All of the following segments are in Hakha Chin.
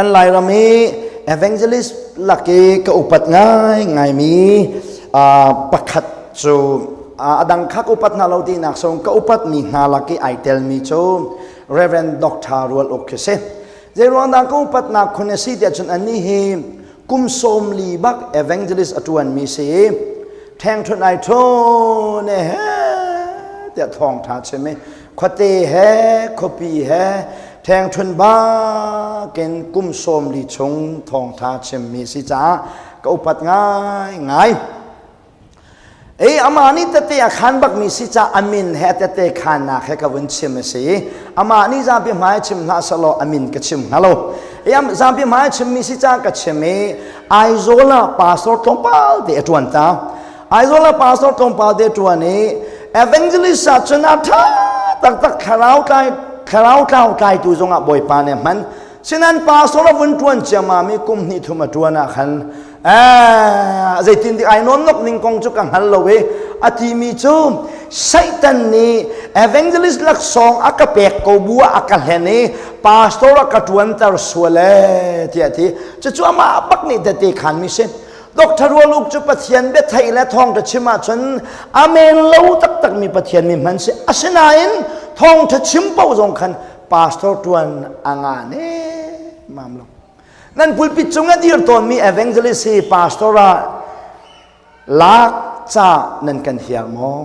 Kan Lairam i evangelist lak i ka upat ngaingaimi pakhat cu a dang kha ka upat hna lo tinak song ka upatmi hna lak i ai telmi cu Reverend Dr. Rual Uk khi si. Zeiruang dah ka upatnak khun a si tiah cun annih hi kum 40 bak evangelist a ṭuanmi si i ṭhengṭhunh ai ṭhun he tiah thawngṭha chim i khuate he khuapi he ṭhengṭhun bakin kum 40 chung thawngṭha chimmi si caah ka upat ngaingai. Ei amah nih tete a khan bakmi si ca a min he tete khannak he ka vun chim a si. Amah nih zapi hmai chim hlah selaw a min ka chim hnga lo. Ei zapi hmai chimmi si ca ka chim i Aizawl ah pastor tlawmpal te a ṭuan ta. Aizawl ah pastor tlawmpal te a ṭuan i evangelist ah cun a ṭha taktak thlarau tlai thlarau tlau tlaitu zongah Bawipa nih a hman. Sinan pastor a vun ṭuan ciammam i kum hnih thum a ṭuan ah khan zeitin dik ai nawn nok ning kong cu ka hngal lo i a timi cu Satan nih evangelist laksawng a ka pek ko bu ah a ka hlen i pastor a ka ṭuanter sual ee tiah ti. Cucu amah bak nih tete khan mi si. Dr. Rual Uk cu Pathian biatheih le thawngṭha chim ahcun amen lo taktak mi Pathian mi hman si. Asinain thawngṭha chim paoh zong khan pastor ṭuan a nga ne mam lo. Nan pulpit cung a dir tawnmi evangelist hi pastor ah lak ca nan kan hiar maw?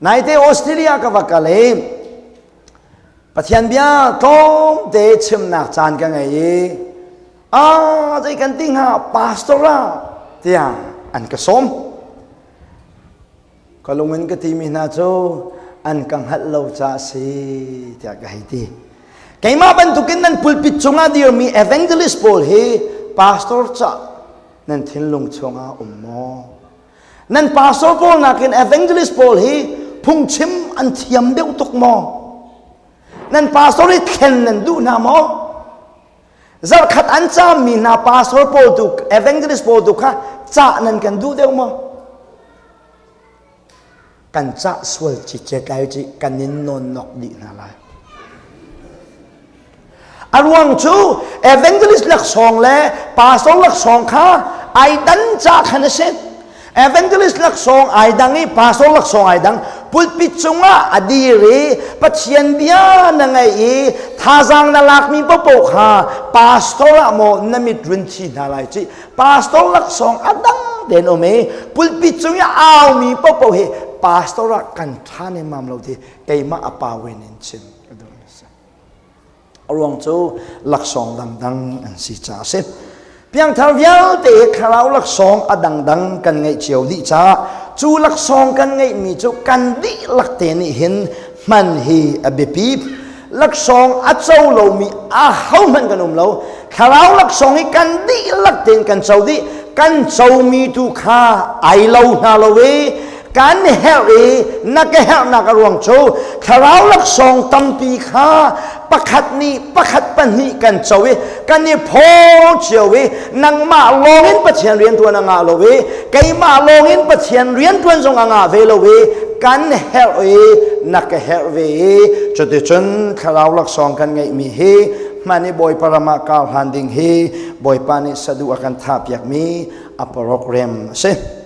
Naite Australia ka va kal i Pathian bia tlawmte chimnak caan ka ngei i a zei kan ti hnga pastor ah tiah an ka sawm. Ka lung in ka timi hna cu an ka hngalh lo caah a si tiah ka hei ti. Keimah bantukin nan pulpit cungah dirmi evangelist pawl hi pastor cah nan thinlung chungah um maw? Nan pastor pawl nakin evangelist pawl hi phungchim an thiam deuh tuk maw? Nan pastor hi thlen nan duh hna maw? Zarhkhat an caammi hna pastor pawl tu evangelist pawl tu kha cah nan kan duh deuh maw? Kan cah sual cicet lai ci kan in nawn nok dih hna lai. A ruang cu evangelist laksawng le pastor laksawng kha ai dan ca khan a si. Evangelist laksawng ai dang i pastor laksawng ai dang. Pulpit cungah a dir i Pathian bia na ngaih i thazaang na lakmi paohpaoh kha pastor ah maw na mit run thi hna lai ci. Pastor laksawng a dang tein um i pulpit cung i aumi paohpaoh hi pastor ah kan ṭha nemmam lo ti keimah a pa wen in chim ka duh mi si. A ruang cu laksawng dangdang an si caah a si. Piangthar vialte hi thlarau laksawng a dangdang kan ngeih cio dih caah cu laksawng kan ngeihmi cu kan dihlak te nih hin hman hi a biapi. Laksawng a co lomi ahohmanh kan um lo. Thlarau laksawng hi kan dihlak tein kan co dih. Kan comi tu kha ai lo hna lo i kan herh i na ka herhnak a ruang cu thlarau laksawng tampi kha pakhat nih pakhat pahnih kan co i kan i phaw cio i nangmah lawngin Pathian rianṭuan a ngah lo i keimah lawngin Pathian rianṭuan zong a ngah ve lo i kan herh i na ka herh ve i cuticun thlarau laksawng kan ngeihmi hi hman i Bawipa ram ah kar hlan ding hi Bawipa nih saduh a kan thahpiakmi a program a si.